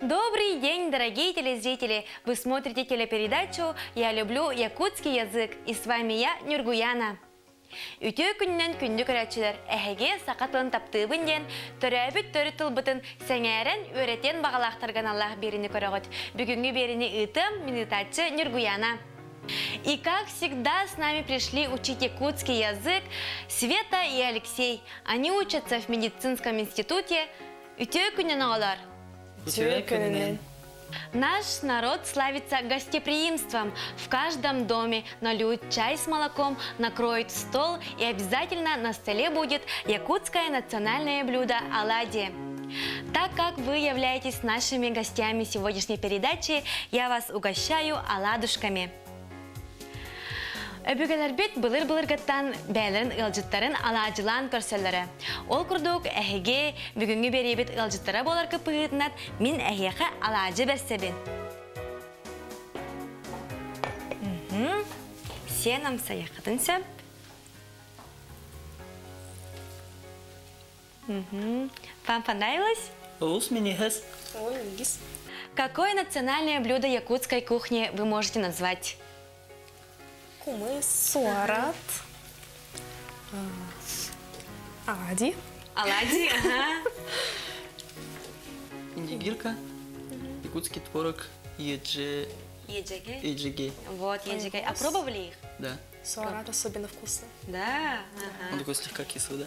Добрый день, дорогие телезрители! Вы смотрите телепередачу «Я люблю якутский язык» и с вами я, Нюргуяна. Үтүө күнүнэн күндү көрөөччүлэр, эһиги саха тылын таптыыбын диэн төрөөбүт төрүт тылбытын сэҥээрэн үөрэтиэн баҕалаахтарга аналлаах биэриини көрөҕүт. Бүгүҥҥү биэриини ыытыам мин ыытааччы Нюргуяна. И как всегда с нами пришли учить якутский язык Света и Алексей. Они учатся в медицинском институте. Үтүө күнүнэн оҕолор! Үтүө күнүнэн! Наш народ славится гостеприимством. В каждом доме нальют чай с молоком, накроют стол и обязательно на столе будет якутское национальное блюдо оладьи. Так как вы являетесь нашими гостями сегодняшней передачи, я вас угощаю оладушками. Өбүгэлэрбит былыр-былыргыттан бэйэлэрин ыалдьыттарын алаадьылаан көрсөллөрө. Ол курдук эһиги бүгүҥҥү биэриибит ыалдьыттара буолар быһыытынан мин эһиэхэ алаадьы бэрсэбин. Сиэн амсайыаххытын сөп. Вам понравилось? Олус минигэс. Какое национальное блюдо якутской кухни вы можете назвать? Кумыс, суорат, оладьи. Оладьи, ага. Индигирка, якутский творог, еджи... Еджеге? Еджеге. Вот, еджеге. А пробовали их? Да. Суорат особенно вкусный. Да? Ага. Он такой слегка кислый, да?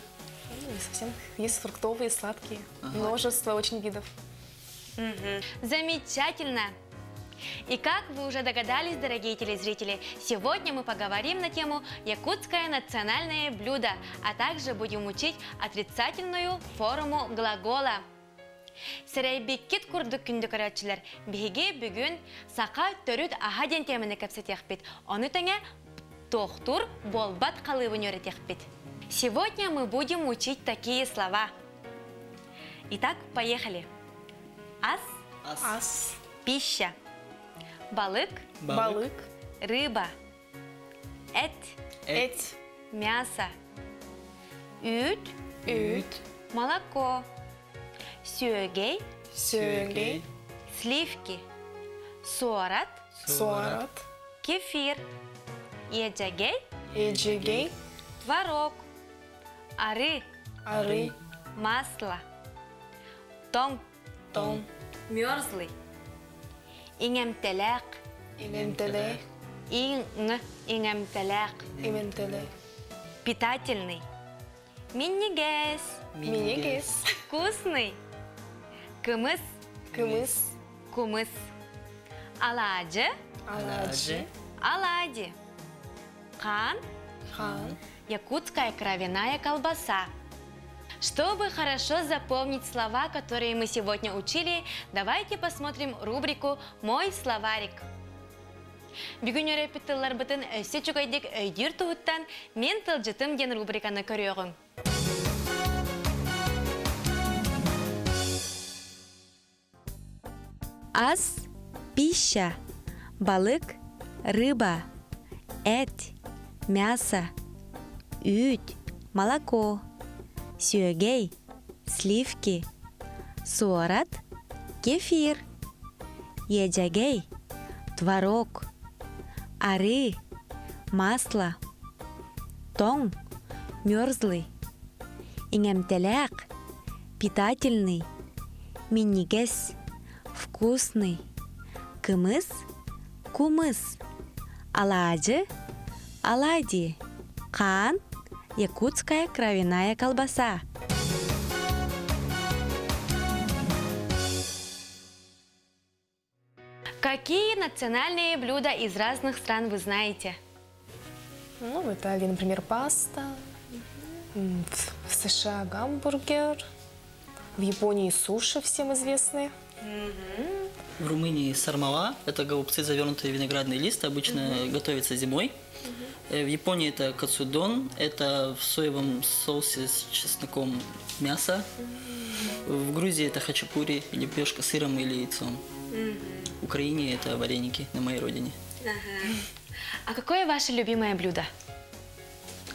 Ну, не совсем. Есть фруктовые, сладкие. Ага. Множество очень видов. Угу. Замечательно! И как вы уже догадались, дорогие телезрители, сегодня мы поговорим на тему «Якутское национальное блюдо», а также будем учить отрицательную форму глагола. Сэрэйбиккит курдук күндү көрөөччүлэр, биһиги бүгүн саха төрүт аһа диэн тиэмэни кэпсэтиэхпит. Ону тэҥэ туохтуур буолбат халыыбын үөрэтиэхпит. Сегодня мы будем учить такие слова. Итак, поехали. Ас. Ас. Ас. Пища. Балык. Балык. Рыба. Эт. Эт. Мясо. Үүт. Үүт. Молоко. Сүөгэй. Сүөгэй. Сливки. Суорат. Суорат. Кефир. Иэдьэгэй. Иэдьэгэй. Творог. Ары. Ары. Масло. Тоҥ. Тоҥ. Мерзлый. Иҥэмтэлээх. Иҥэмтэлээх. Иҥ иҥэмтэлээх. Иҥэмтэлээх. Питательный. Минньигэс. Минньигэс. Вкусный. Кымыс. Кымыс. Кумыс. Алаадьы. Алаадьы. Оладьи. Хаан. Хаан. Якутская кровяная колбаса. Чтобы хорошо запомнить слова, которые мы сегодня учили, давайте посмотрим рубрику «Мой словарик». Бүгүн үөрэппит тылларбытын өссө үчүгэйдик өйдүүр туһуттан «Мин тылдьытым» диэн рубриканы көрүөҕүҥ. Ас – пища, балык – рыба, эт – мясо, үүт – молоко, сүөгэй – сливки, суорат – кефир, иэдьэгэй – творог, арыы – масло, тоҥ – мерзлый, иҥэмтэлээх – питательный, минньигэс, вкусный, кымыс, кумыс, алаадьы, оладьи, хаан, якутская кровяная колбаса. Какие национальные блюда из разных стран вы знаете? Ну, в Италии, например, паста, в США гамбургер, в Японии суши всем известные. В Румынии сармала – это голубцы, завернутые в виноградный лист, обычно готовятся зимой. В Японии это кацудон, это в соевом соусе с чесноком мясо. В Грузии это хачапури, лепешка с сыром или яйцом. В Украине это вареники на моей родине. Ага. А какое ваше любимое блюдо?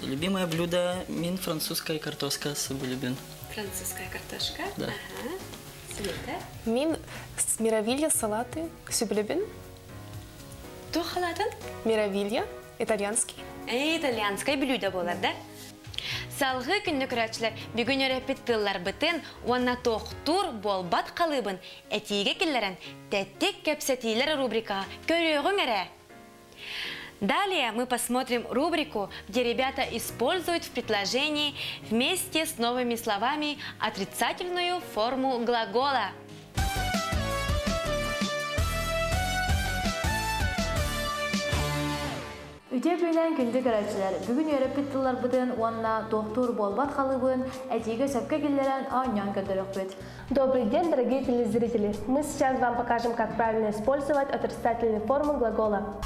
Любимое блюдо мин французская картошка с любим. Французская картошка? Да. Ага. Света? Мин мировилья салаты сөбүлэбин. Туох халатын? Мировилья, итальянский. Итальянскай бүлүүдэ буолар да? Салгыы күндү көрөөччүлэр бүгүн үөрэппит тылларбытын уонна туохтуур буолбат халыыбын этиигэ киллэрэн тэттик кэпсэтиилэр рубрикаҕа көрүөҕүҥ эрэ. Далее мы посмотрим рубрику, где ребята используют в предложении вместе с новыми словами отрицательную форму глагола. Үтүө күнүнэн күндү көрөөччүлэр! Бүгүн үөрэппит тылларбытын уонна туохтуур буолбат халыыбын этиигэ сөпкө киллэрэн оонньоон көрдөрүөхпүт. Добрый день, дорогие телезрители! Мы сейчас вам покажем, как правильно использовать отрицательные формы глагола.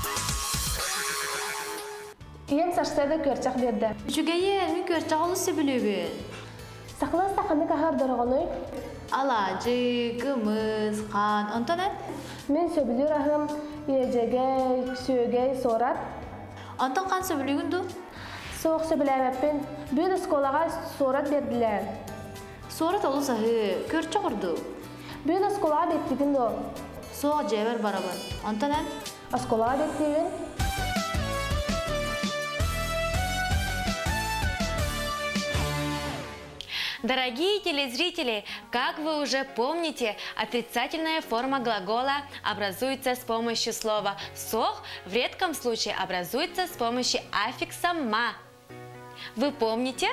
Ийэм сарсыарда күөрчэх биэрдэ. Үчүгэйи, мин күөрчэх олус сөбүлүүбүн. Сахалыы саханы хаһар дороҕонуй? Алаадьы, кымыс, хаан, онтон эн? Мин сөбүлүүр аһым иэдьэгэй, сүөгэй, суорат. Онтон хаан сөбүлүүгүн дуу? Суох сөбүлээбэппин. Бүгүн оскуолаҕа суорат биэрдилэр. Суорат олус аһыы, күөрчэх ордук. Бүгүн оскуолаҕа биэрдигин дуо? Суох дьиэбэр барабын. Онтон эн? Оскуолаҕа биэрдигин? Дорогие телезрители, как вы уже помните, отрицательная форма глагола образуется с помощью слова «суох», в редком случае образуется с помощью аффикса «ма». Вы помните?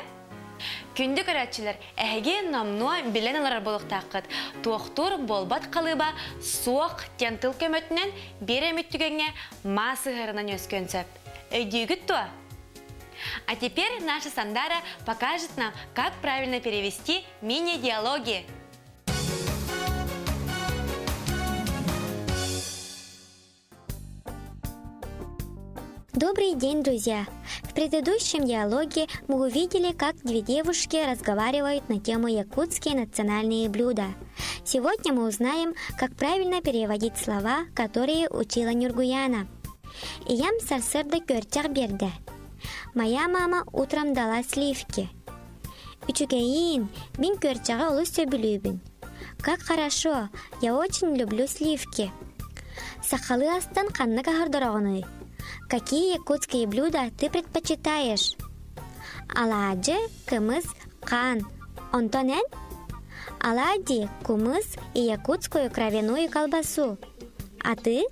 Күндү көрөөччүлэр, эһиги номнуо билэн олорор буолуохтааххыт. Туохтуур буолбат халыыба суох диэн тыл көмөтүнэн биир эмит түгэҥҥэ ма сыһыарынан үөскүөн сөп. Өйдүүгүт дуо? А теперь наша Сандара покажет нам, как правильно перевести мини-диалоги. Добрый день, друзья! В предыдущем диалоге мы увидели, как две девушки разговаривают на тему якутские национальные блюда. Сегодня мы узнаем, как правильно переводить слова, которые учила Нюргуяна. Ийэм сарсыарда күөрчэх биэрдэ. Моя мама утром дала сливки. Үчүгэйиин, мин күөрчэҕи олус сөбүлүүбүн. Как хорошо, я очень люблю сливки. Сахалыы астан ханнык аһы ордороҕунуй? Какие якутские блюда ты предпочитаешь? Алаадьы, кымыс, хаан. Онтон эн? Оладьи, кумыс и якутскую кровяную колбасу. А ты?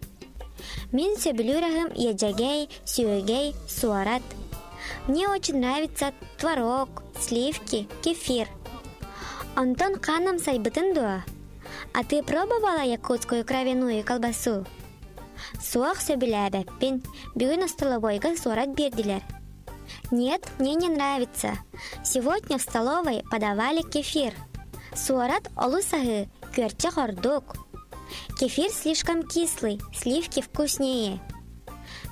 Мин сөбүлүүр аһым иэдьэгэй, сүөгэй, суорат. Мне очень нравится творог, сливки, кефир. Онтон хаан амсайбытын дуо? А ты пробовала якутскую кровяную колбасу? Суох сөбүлээбэппин, бүгүн остолобуойга суорат биэрдилэр. Нет, мне не нравится. Сегодня в столовой подавали кефир. Суорат олус аһыы, күөрчэх ордук. Кефир слишком кислый, сливки вкуснее.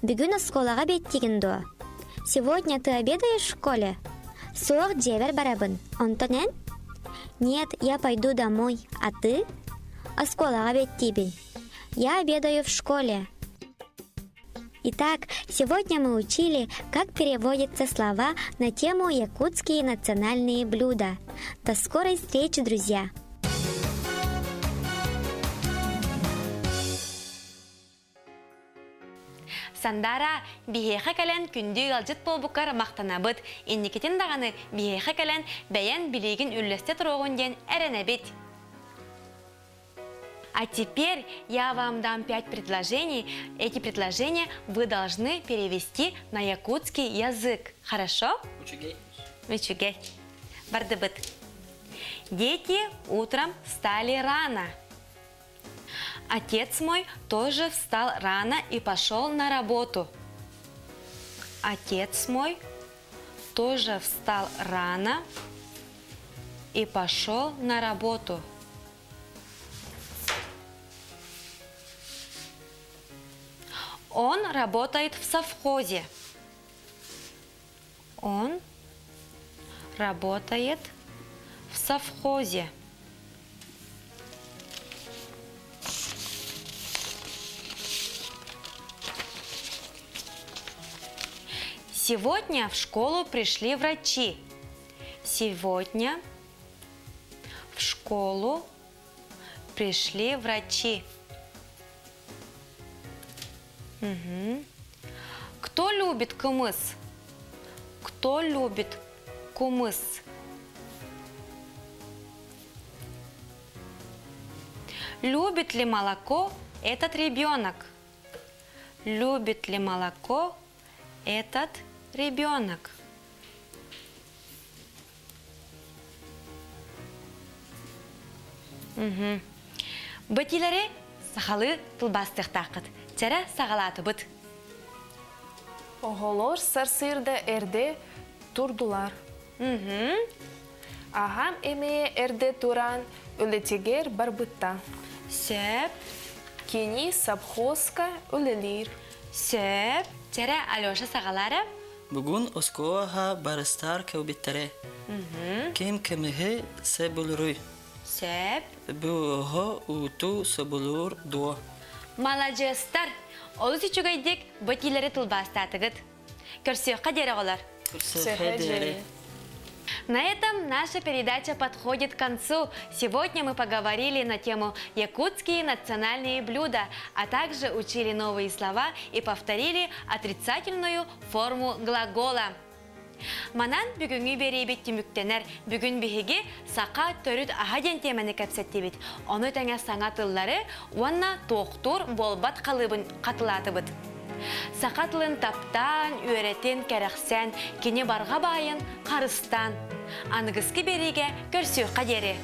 Бүгүн оскуолаҕа биэттигин дуо? Сегодня ты обедаешь в школе? Суох дьиэбэр барабын, онтон эн? Нет, я пойду домой, а ты? Оскуолаҕа биэттиибин. Я обедаю в школе. Итак, сегодня мы учили, как переводятся слова на тему «Якутские национальные блюда». До скорой встречи, друзья! Сандара, биһиэхэ кэлэн күндү ыалдьыт буолбуккар махтанабыт. Инникитин даҕаны биһиэхэ кэлэн бэйэн билиигин үллэстэ туруоҕун диэн эрэнэбит. А теперь я вам дам пять предложений. Эти предложения вы должны перевести на якутский язык. Хорошо? Үчүгэй. Үчүгэй. Бардыбыт. Дети утром встали рано. Отец мой тоже встал рано и пошел на работу. Отец мой тоже встал рано и пошел на работу. Он работает в совхозе. Он работает в совхозе. Сегодня в школу пришли врачи. Сегодня в школу Пришли врачи. Угу. Кто любит кумыс? Кто любит кумыс? Любит ли молоко этот ребенок? Любит ли молоко этот ребенок? Бу этиилэри сахалыы тылбаастыахтааххыт. Чэрэ саҕалаатыбыт. Оҕолор сарсыарда эрдэ турдулар. Аҕам эмиэ эрдэ туран үлэтигэр барбыта. Сөп. Кини совхозка үлэлиир. Сөп. Чэрэ Алеша саҕалаара. Бүгүн оскуолаҕа барыстар кэлбиттэрэ. Ким кымыһы сөбүлүүрүй? Сөп. Бу оҕо ууту сөбүлүүр дуо? Маладьыастар! Олус үчүгэйдик бу этиилэри тылбаастаатыгыт. Көрсүөххэ диэри оҕолор. Көрсүөххэ диэри. На этом наша передача подходит к концу. Сегодня мы поговорили на тему «Якутские национальные блюда», а также учили новые слова и повторили отрицательную форму глагола. Манан бүгүҥҥү биэриибит түмүктэнэр. Бүгүн биһиги саха төрүт аһа диэн тиэмэни кэпсэттибит. Ону тэҥэ саҥа тыллары уонна туохтуур буолбат халыыбын хатылаатыбыт. Саха тылын таптаан, үөрэтин, кэрэхсээн, кини барҕа баайын харыстаан. Аныгыскы биэриигэ көрсүөххэ диэри!